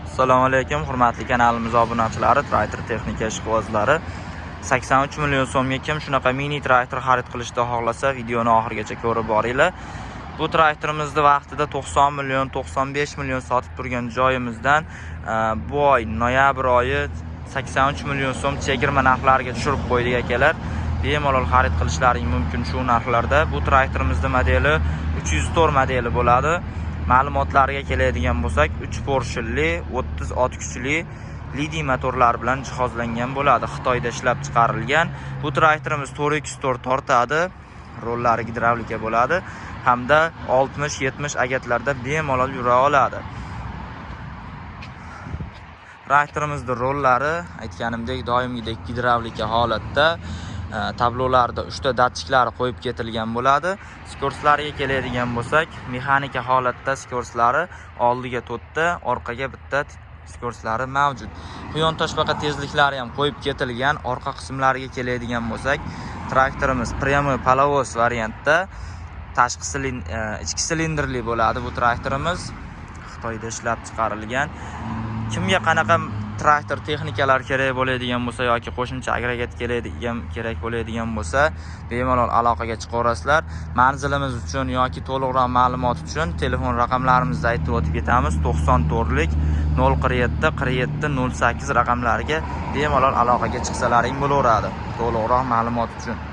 Assalomu alaykum, hurmatli kanalimiz obunachilari, traktor texnika ishqibozlari. 83 million so'mga kim shunaqa mini traktor xarid qilishni xohlasa, videoni oxirigacha ko'rib boringlar. Bu traktorimizni vaqtida 90 million, 95 million sotib turgan joyimizdan bu oy noyabr oyi 83 million so'm chegirma narxlariga tushirib qo'ydik, akalar. Bemalol xarid qilishlaring mumkin shu narxlarda. Bu traktorimizni modeli 304 modeli bo'ladi. Ma'lumotlarga keladigan bo'lsak, 3 porshinli, 30 ot kuchli Lidi motorlari bilan jihozlangan bo'ladi. Xitoyda ishlab chiqarilgan. Bu traktorimiz 4x4 tortadi. Rollari gidravlika bo'ladi hamda 60-70 agatlarda bemalol yura oladi. Traktorimizni rollari, aytganimdek, doimgidek gidravlika holatda, tablolarda 3 ta datchiklari qo'yib ketilgan bo'ladi. Скорость lariga keladigan bo'lsak, mexanika holatda скорость lari oldiga 4 ta, orqaga bitta скорость lari mavjud. Quyon toshbaqa tezliklari ham qo'yib ketilgan. Orqa qismlariga keladigan bo'lsak, traktorimiz прямой полуось variantda, tashqi ichki silindrli bo'ladi bu traktorimiz. Xitoyda ishlab chiqarilgan. Kimga qanaqa traktor texnikalar kerak bo'ladigan bo'lsa yoki qo'shimcha agregat kerak bo'ladigan bo'lsa, bemalol aloqaga chiqaverasizlar. Manzilimiz uchun yoki to'liqroq ma'lumot uchun telefon raqamlarimizni aytib o'tib ketamiz. 94lik 047 47 08 raqamlariga bemalol aloqaga chiqsalaring bo'laveradi to'liqroq ma'lumot uchun.